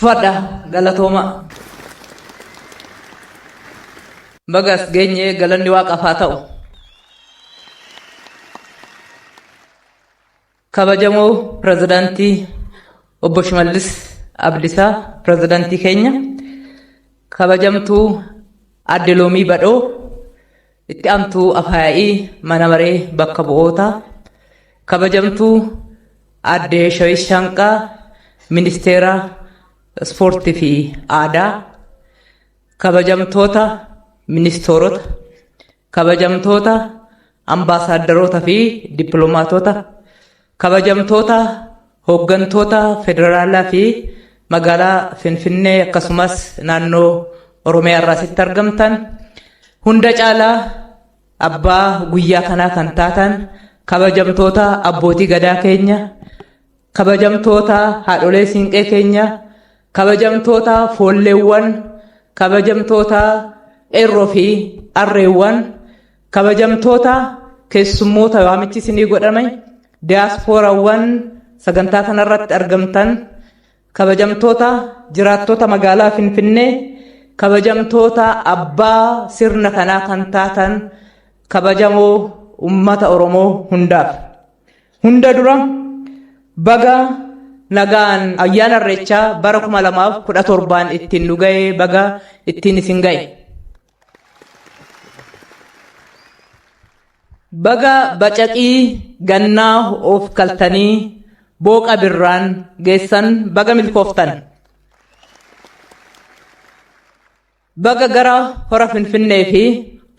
Fadha galatooma. Baga as geenye, galanni Waaqaaf haa ta'u. Kabajamoo Pirezidaantii Obbo Shimallis Abdiisaa, Pirezidaantii keenya, kabajamtuu Aadde Loomii Badhoo, itti aantuu Afyaa'ii Mana Maree Bakka Bu'ootaa, kabajamtuu Aadde Shawit Shaanqaa, Ministeera Ispoortii fi Aadaa, kabajamtoota ministeerota, kabajamtoota ambaasaaddaroota fi dippiloomaatota, kabajamtoota hooggantoota federaalaa fi magaalaa Finfinnee akkasumas naannoo Oromiyaa irraa asitti argamtan, hunda caalaa abbaa guyyaa kanaa kan taatan kabajamtoota abbootii gadaa keenya, kabajamtoota haadholee siinqee keenya, kabajamtoota foolleewwan, kabajamtoota qeerroo fi arreewwan, kabajamtoota keessummoota waamichi isinii godhame, diyaaspoorawwan sagantaa kanarratti argamtan, kabajamtoota jiraattota magaalaa Finfinnee, kabajamtoota abbaa sirna kanaa kan taatan, kabajamoo ummata Oromoo hundaaf. Hunda dura baga nagaan ayyaana Irreechaa bara 2017n ittiin nu ga'e, baga ittiin isin ga'e. Baga bacaqii gannaa of kaltanii booqa birraan geessan, baga milkooftan. Baga gara hora Finfinnee fi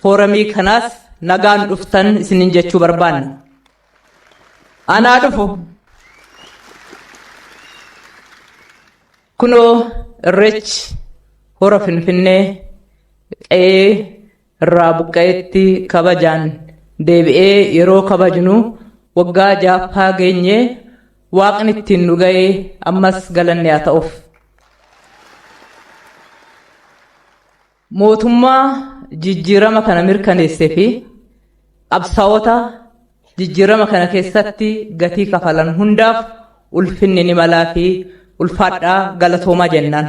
fooramii kanaas nagaan dhuftan isinin jechuu barbaanna. Anaa dhufu. Kunoo Irreechi hora Finfinnee qe'ee irraa buqqa'etti kabajaan deebi'ee yeroo kabajnu waggaa jaaffaa geenyee, Waaqni ittiin nu ga'ee ammas galanni haa ta'uuf. Mootummaa jijjiirama kana mirkaneessee fi qabsaa'ota jijjiirama kana keessatti gatii kafalan hundaaf ulfinni ni malaa fi ulfaadhaa, galatoomaa jennaan.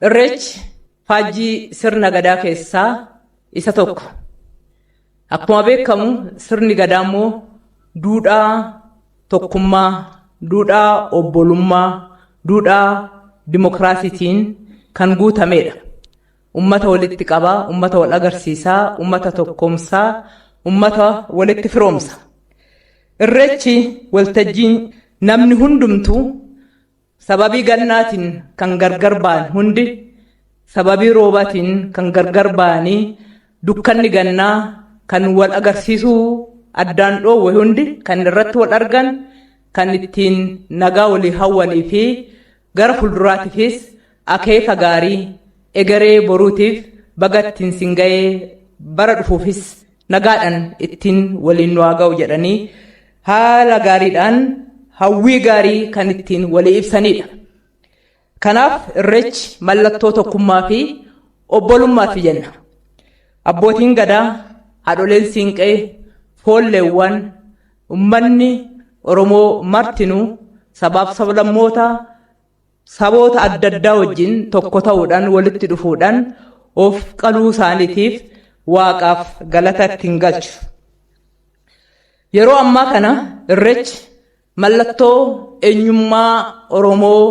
Irreechi faajjii sirna gadaa keessaa isa tokko. Akkuma beekamu sirni gadaa immoo duudhaa tokkummaa, duudhaa obbolummaa, duudhaa dimokiraasiitiin kan guutamedha. Ummata walitti qabaa, ummata wal agarsiisaa, ummata tokkoomsaa, ummata walitti firoomsa. Irreechi waltajjiin namni hundumtuu sababii gannaatiin kan gargar ba'an hundi, sababii roobaatiin kan gargar ba'anii dukkanni gannaa kan wal agarsiisuu addaan dhoowwe hundi kan irratti wal argan, kan ittiin nagaa walii hawwanii fi gara fuulduraatiifis akeeka gaarii egeree boruutiif baga ittiin sin ga'ee, bara dhufuufis nagaadhaan ittiin waliin nu haa ga'u jedhanii haala gaariidhaan hawwii gaarii kan ittiin walii ibsanidha. Kanaaf Irreechi mallattoo tokkummaa fi obbolummaati jenna. Abbootiin gadaa, haadholeen siinqee, foolleewwan, uummanni Oromoo martinuu sabaaf sablammoota, saboota adda addaa wajjin tokko ta'uudhaan walitti dhufuudhaan of qaluu isaaniitiif Waaqaaf galata ittiin galchu. Yeroo ammaa kana Irreechi mallattoo eenyummaa Oromoo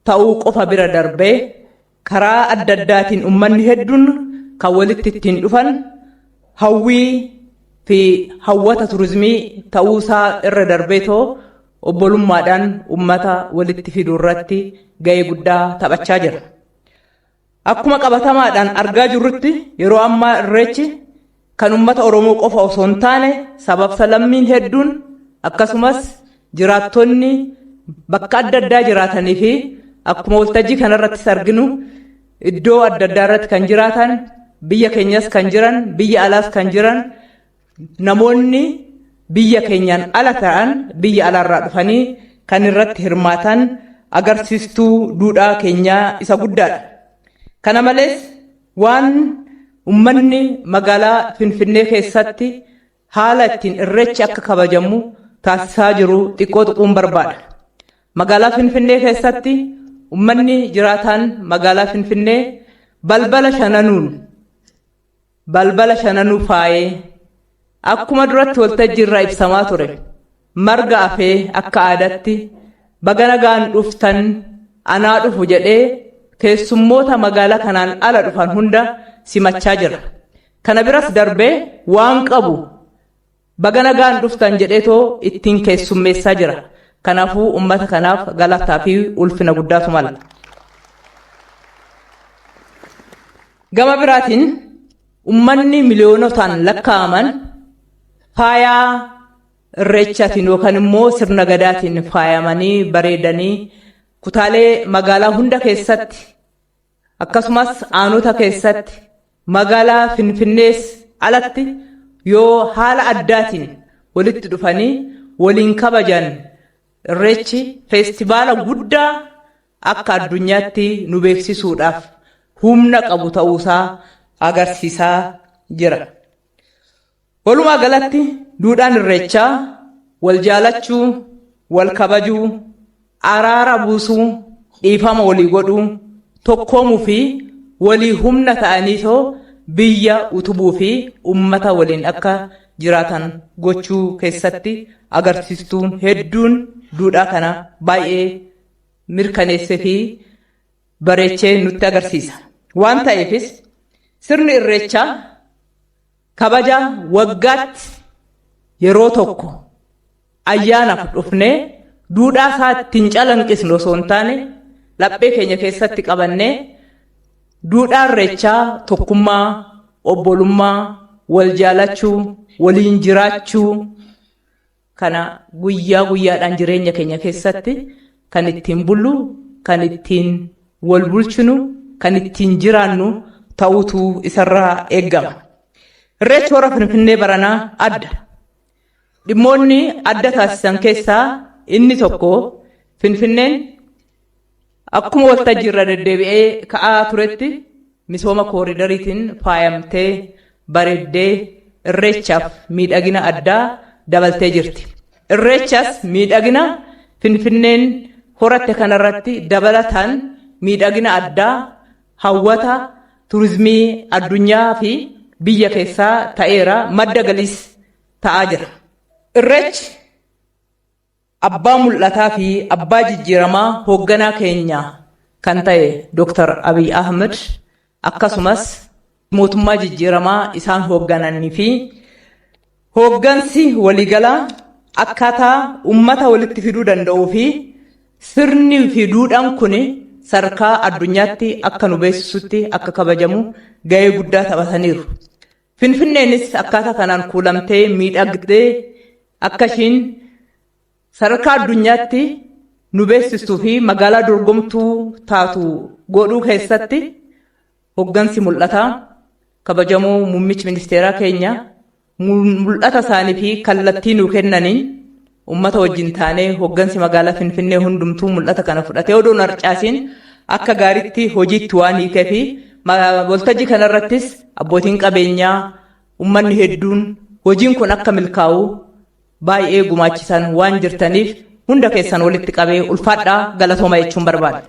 ta'uu qofa bira darbee karaa adda addaatiin uummanni hedduun kan walitti ittiin dhufan, hawwii fi hawwata turizimii ta'uusaa irra darbee too obbolummaadhaan uummata walitti fiduu irratti ga'ee guddaa taphachaa jira. Akkuma qabatamaadhaan argaa jirrutti yeroo ammaa Irreechi kan uummata Oromoo qofa osoo hin taane sabab lammiin hedduun akkasumas jiraattonni bakka adda addaa jiraatanii fi akkuma waltajjii kanarrattis arginu iddoo adda addaa irratti kan jiraatan, biyya keenyas kan jiran, biyya alaas kan jiran, namoonni biyya keenyaan ala ta'an biyya alaarraa dhufanii kan irratti hirmaatan agarsiistuu duudhaa keenyaa isa guddaadha. Kana malees waan uummanni magaalaa Finfinnee keessatti haala ittiin Irreechi akka kabajamu taasisaa jiru xiqqoo tuquun barbaada. Magaalaa Finfinnee keessatti uummanni jiraataan magaalaa Finfinnee balbala shananuun balbala shananuu faayee akkuma duratti waltajjii irraa ibsamaa ture marga afee akka aadaatti baga nagaan dhuftan anaa dhufu jedhee keessummoota magaalaa kanaan ala dhufan hunda simachaa jira. Kana biras darbee waan qabu baga nagaan dhuftan jedheetoo ittiin keessummeessaa jira. Kanaafuu uummata kanaaf galataa fi ulfina guddaatu mala. Gama biraatiin uummanni miliyoonotaan lakkaa'aman faayaa irreechaatiin yookaan immoo sirna gadaatiin faayamanii bareedanii kutaalee magaalaa hunda keessatti akkasumas aanota keessatti magaalaa Finfinnees alatti yoo haala addaatiin walitti dhufanii waliin kabajan irreechi feestivaala guddaa akka addunyaatti nu beeksisuudhaaf humna qabu ta'uusaa agarsiisaa jira. Walumaa galatti duudhaan irreechaa wal jaalachuu, wal kabajuu, araara buusuu, dhiifama walii godhuu, tokkoomuu fi walii humna ta'aniitoo biyya utubuu fi ummata waliin akka jiraatan gochuu keessatti agarsiistuun hedduun duudhaa kana baay'ee mirkaneessee fi bareechee nutti agarsiisa. Waan ta'eefis sirni irreechaa kabaja waggaatti yeroo tokko ayyaanaaf dhufnee duudhaa isaa ittiin calanqisnu osoo hin taane laphee keenya keessatti qabannee duudhaa irreechaa tokkummaa, obbolummaa, wal jaalachuu, waliin jiraachuu kana guyyaa guyyaadhaan jireenya keenya keessatti kan ittiin bullu, kan ittiin wal bulchinu, kan ittiin jiraannu ta'uutu isarraa eeggama. Irreechi hora Finfinnee baranaa adda. Dhimmoonni adda taasisan keessaa inni tokko Finfinneen akkuma waltajjii irra deddeebi'ee ka'aa turetti misooma kooriidariitiin faayamtee bareeddee irreechaaf miidhagina addaa dabaltee jirti. Irreechas miidhagina Finfinneen horatte kanarratti dabalataan miidhagina addaa hawwata turizimii addunyaa fi biyya keessaa ta'eera madda galiis ta'aa jira. Irreechi abbaa mul'ataa fi abbaa jijjiiramaa hoogganaa keenya kan ta'e Dr. Abiy Ahmed akkasumas mootummaa jijjiiramaa isaan hooggananii fi hooggansi waliigalaa akkaataa ummata walitti fiduu danda'uu fi sirni fi duudhaan kun sadarkaa addunyaatti akka nu beeksisutti akka kabajamu gahee guddaa taphataniiru. Finfinneenis akkaataa kanaan kuulamtee miidhagdee akka ishiin sadarkaa addunyaatti nu beeksistuu fi magaalaa dorgomtuu taatu godhuu keessatti hoggansi mul'ataa kabajamoo muummichi ministeeraa keenya mul'ata isaanii fi kallattii nuu kennaniin uummata wajjin taanee hoggansi magaalaa Finfinnee hundumtuu mul'ata kana fudhatee odoon harcaasiin akka gaariitti hojiitti waan hiikee fi waltajjii kanarrattis abbootiin qabeenyaa uummanni hedduun hojiin kun akka milkaa'u baay'ee gumaachisan waan jirtaniif hunda keessan walitti qabee ulfaadhaa galatooma jechuun barbaada.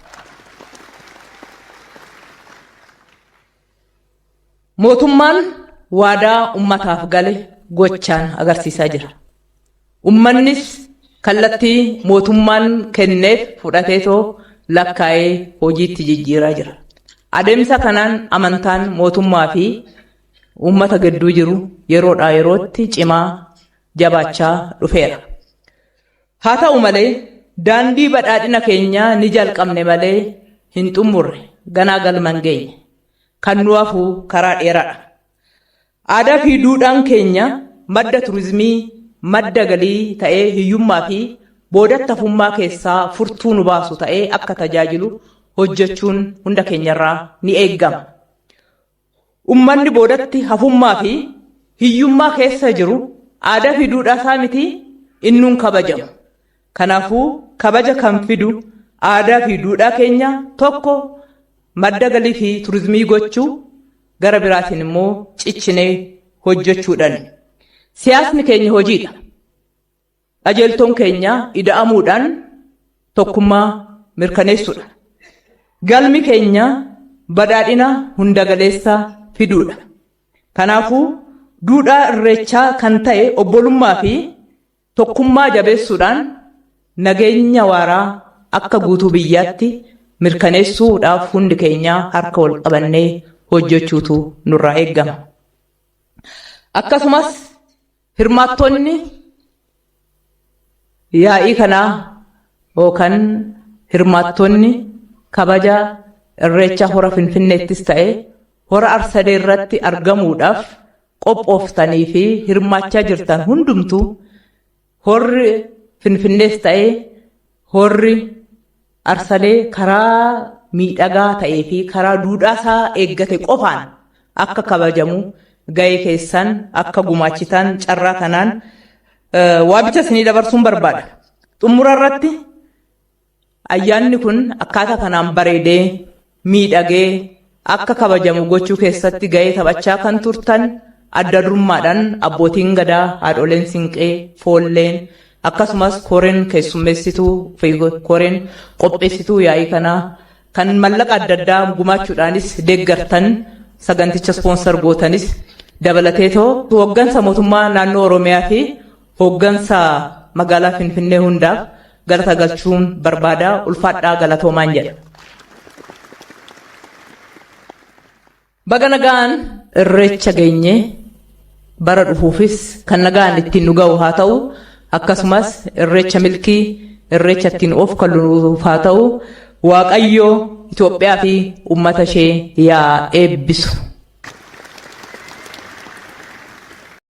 Mootummaan waadaa ummataaf gale gochaan agarsiisaa jira. Ummannis kallattii mootummaan kenneef fudhateetoo lakkaa'ee hojiitti jijjiiraa jira. Adeemsa kanaan amantaan mootummaa fi uummata gidduu jiru yeroodhaa yerootti cimaa jabaachaa dhufeera. Haa ta'u malee daandii badhaadhina keenyaa ni jalqabne malee hin xumurre ganaa galma hin geenye. Kan nu hafu karaa dheeraadha. Aadaa fi duudhaan keenya madda turizimii, madda galii ta'ee hiyyummaa fi boodatti hafummaa keessaa furtuu nu baasu ta'ee akka tajaajilu hojjechuun hunda keenyarraa ni eeggama. Ummanni boodatti hafummaa fi hiyyummaa keessa jiru aadaa fi duudhaa isaa miti innuun kabajamu. Kanaafuu kabaja kan fidu aadaa fi duudhaa keenya tokko madda galii fi turizimii gochuu gara biraatiin immoo cichinee hojjechuudhaan. Siyaasni keenya hojiidha. Qajeeltoon keenya ida'amuudhaan tokkummaa mirkaneessuudha. Galmi keenya badhaadhina hundagaleessa fiduudha. Kanaafuu duudhaa Irreechaa kan ta'e obbolummaa fi tokkummaa jabeessuudhaan nageenya waaraa akka guutuu biyyaatti mirkaneessuudhaaf hundi keenya harka wal qabannee hojjechuutu nurraa eeggama. Akkasumas hirmaattonni yaa'ii kanaa yookaan hirmaattonni kabaja Irreecha hora Finfinneettis ta'e hora Arsadee irratti argamuudhaaf qophooftanii fi hirmaachaa jirtan hundumtuu horri Finfinnees ta'e horri Arsadee karaa miidhagaa ta'ee fi karaa duudhaasaa eeggate qofaan akka kabajamu ga'ee keessan akka gumaachitan carraa kanaan waamicha isinii dabarsuun barbaada. Xumura irratti ayyaanni kun akkaataa kanaan bareedee miidhagee akka kabajamu gochuu keessatti ga'ee taphachaa kan turtan adda durummaadhaan abbootiin gadaa, haadholeen siinqee, foolleen, akkasumas koreen keessummeessituu fi koreen qopheessituu yaa'ii kanaa kan mallaqa adda addaa gumaachuudhaanis deeggartan, saganticha sponsor gootanis dabalateetoo hooggansa mootummaa naannoo Oromiyaa fi hooggansa magaalaa Finfinnee hundaaf galata galchuun barbaada. Ulfaadhaa, galatoomaan jedha. Baga nagaan Irreecha geenye. Bara dhufuufis kan nagaan ittiin nu ga'u haa ta'u. Akkasumas Irreecha milkii, Irreecha ittiin of kalluuf haa ta'u. Waaqayyo Itoophiyaa fi uummata ishee yaa eebbisu.